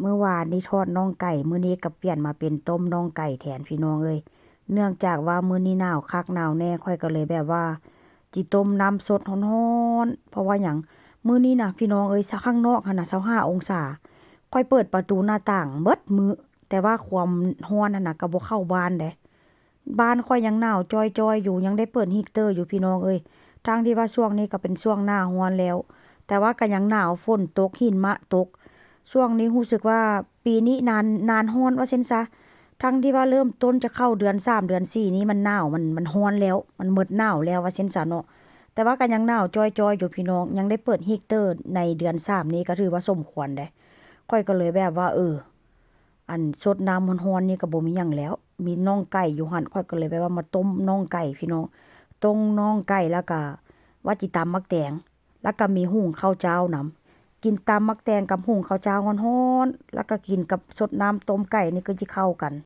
ມື້ວານນີ້ທອດໜອງໄກ່ ມື້ນີ້ກໍປ່ຽນມາເປັນຕົ້ມໜອງໄກ່ແທນພີ່ນ້ອງເອີຍ. ເນື່ອງຈາກວ່າມື້ນີ້ໜາວຄັກໜາວແນ່ ຂ້ອຍກໍເລີຍແບບວ່າ ຊິຕົ້ມນ້ຳສົດຮ້ອນໆ ເພາະວ່າຫຍັງ ມື້ນີ້ນະພີ່ນ້ອງເອີຍ ຊະ ຂ້າງນອກຫັ້ນນະຊາວຫ້າອົງສາ ຂ້ອຍເປີດປະຕູໜ້າຕ່າງເບິດມື້ ແຕ່ວ່າຄວາມຮ້ອນຫັ້ນນະກໍບໍ່ເຂົ້າບ້ານເດ້. ບ້ານຂ້ອຍຍັງໜາວຈ່ອຍໆຢູ່ ຍັງໄດ້ເປີດຮີດເຕີຢູ່ພີ່ນ້ອງເອີຍ. ທັງທີ່ວ່າຊ່ວງນີ້ກໍເປັນຊ່ວງໜ້າຮ້ອນແລ້ວ ແຕ່ວ່າກໍຍັງໜາວ ຝົນຕົກ ຫິມະຕົກ. ຊ່ວງນີ້ຮູ້ສຶກວ່າປີນີ້ນານ ນານຮ້ອນວ່າຊັ້ນຊະ. ທັງທີ່ວ່າເລີ່ມຕົ້ນຈະເຂົ້າເດືອນສາມເດືອນສີ່ນີ້ມັນໜາວ ມັນ ມັນຮ້ອນແລ້ວ ມັນໝົດໜາວແລ້ວວ່າຊັ້ນຊະເນາະ. ແຕ່ວ່າກໍຍັງໜາວຈ່ອຍໆຢູ່ພີ່ນ້ອງ ຍັງໄດ້ເປີດຮີດເຕີໃນເດືອນສາມນີ້ກໍຖືວ່າສົມຄວນເດ້. ຂ້ອຍກໍເລີຍແບບວ່າ ເອີ ອັນ ສົດນ້ຳຮ້ອນໆນີ້ກໍບໍ່ມີຫຍັງແລ້ວ ມີໜອງໄກ່ຢູ່ຫັ້ນ ຂ້ອຍກໍເລີຍແບບວ່າມາຕົ້ມໜອງໄກ່ພີ່ນ້ອງ ຕົ້ມໜອງໄກ່ ແລ້ວກໍວ່າຊິຕຳໝາກແຕງ ແລ້ວກໍມີຫຸງເຂົ້າເຈົ້ານຳ ກິນຕຳໝາກແຕງກັບຫຸງເຂົ້າເຈົ້າຮ້ອນໆ ແລ້ວກໍກິນກັບສົດນ້ຳຕົ້ມໄກ່ນີ້ຄືຊິເຂົ້າກັນ.